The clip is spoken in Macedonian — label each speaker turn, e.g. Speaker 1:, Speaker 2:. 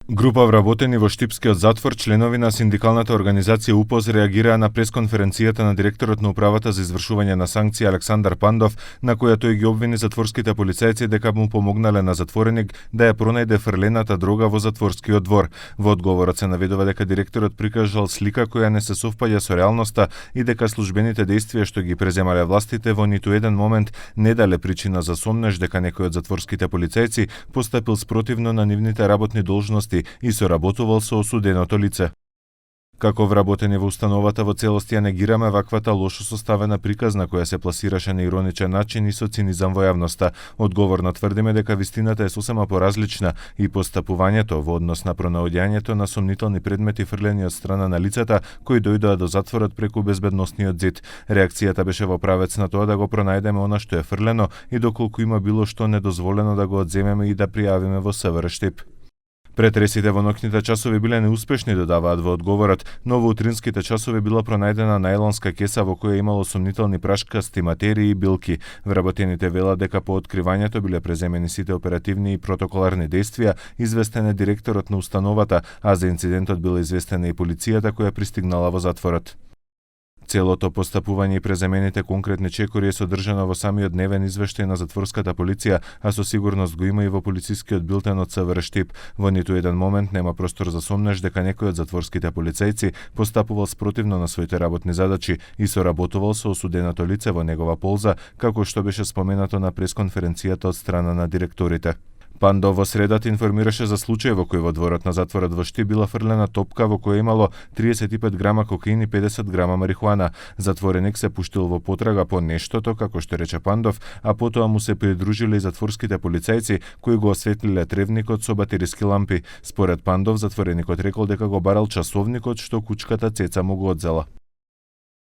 Speaker 1: Група вработени во Штипскиот затвор, членови на синдикалната организација УПОЗ реагираа на пресконференцијата на директорот на управата за извршување на санкции Александар Пандов, на која тој ги обвини затворските полицајци дека му помогнале на затвореник да ја пронајде фрлената дрога во затворскиот двор. Во одговорот се наведува дека директорот прикажал слика која не се совпаѓа со реалноста и дека службените дејствија што ги преземале властите во ниту еден момент не дале причина за сомнеж дека некој од затворските полицајци постапил спротивно на нивните работни должности и соработувал со осуденото лице. Како вработени во установата во целост ја негираме ваквата лошо составена приказна која се пласираше на ироничен начин и со цинизам во јавноста. Одговорно тврдиме дека вистината е сосема поразлична и постапувањето во однос на пронаоѓањето на сомнителни предмети фрлени од страна на лицата кои дојдоа до затворот преку безбедносниот зид. Реакцијата беше во правец на тоа да го пронајдеме она што е фрлено и доколку има било што недозволено да го одземеме и да пријавиме во СВР Штип. Претресите во ноќните часови биле неуспешни, додаваат во одговорот, но во утринските часови била пронајдена најлонска кеса во која имало сомнителни прашкасти материи и билки. Вработените велат дека по откривањето биле преземени сите оперативни и протоколарни дејствија, известен е директорот на установата, а за инцидентот била известена и полицијата која пристигнала во затворот. Целото постапување и преземените конкретни чекори е содржано во самиот дневен извештај на затворската полиција, а со сигурност го има и во полицискиот билтен од СВР Штип. Во ниту еден момент нема простор за сомнеж дека некој од затворските полицајци постапувал спротивно на своите работни задачи и соработувал со осуденото лице во негова полза, како што беше споменато на пресконференцијата од страна на директорите. Пандов во средата информираше за случај во кој во дворот на затворот во Штип била фрлена топка во која имало 35 грама кокаин и 50 грама марихуана. Затвореник се пуштил во потрага по нештото, како што рече Пандов, а потоа му се придружиле и затворските полицајци кои го осветлиле тревникот со батериски лампи. Според Пандов, затвореникот рекол дека го барал часовникот што кучката Цеца му го одзела.